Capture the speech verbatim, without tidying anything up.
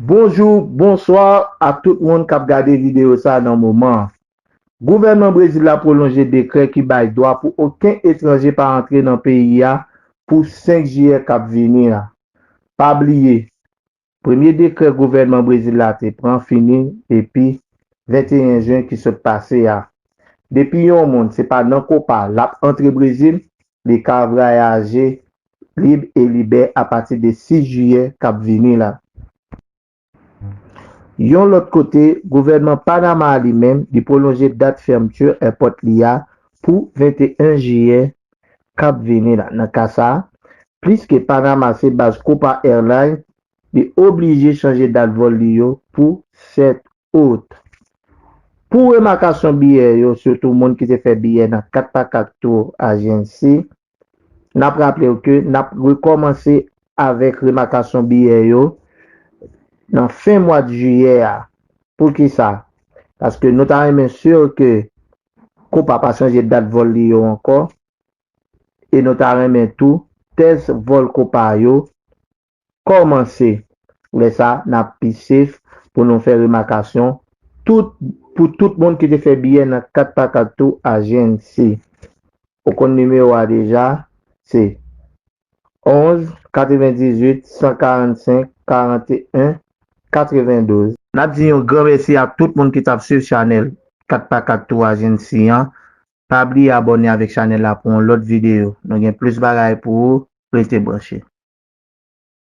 Bonjou, bonswa a tout moun k ap gade videyo sa nan moman an. Gouvènman Brezil la pwolonje dekrè ki bay dwa pou okenn etranje pa antre nan peyi a pou senk jiyè k ap vini la. Pa bliye, premye dekrè gouvènman Brezil la te pran fini depi venteyen jen ki sot pase a. Depi yon moun se pa nan Copa l ap antre Brezil, li ka vwayaje lib e libè apati de sis jiyè k ap vini la. Yon lòt kote, gouvènman Panama a li menm, li pwolonje dat fèmti èpòt li a pou venteyen jiyè k ap vini la. Nan ka sa a, piske Panama se baz Copa Airlines, li oblije chanje dat vòl li yo pou sèt out. Pou remakasyon biyè yo, sitou moun ki te fè biyè nan kat pa kat Tour Agency, n ap raple w ke n ap rekòmanse avèk remakasyon biyè yo nan fen mwa jiyè a. Poukisa? Paske nou ta renmen si ke Copa pa chanje dat vòl li yo ankò, e nou ta renmen tou tès vòl Copa yo kòmanse. Lè sa a, n ap pi safe pou nou fè remakasyon tout, pou tout moun ki te fè biyè nan kat pa kat Tour Agency. Ou konn nimewo a deja, se onz, katrevendizuit, san karannsenk, karanteyen, katrevendouz. N ap di yon gran mèsi a tout moun ki t ap swiv chanèl kat pa kat Tour Agency an. Pa bliye abòne avèk chanèl la pou yon lòt videyo. Nou gen plis bagay pou ou. Rete branche.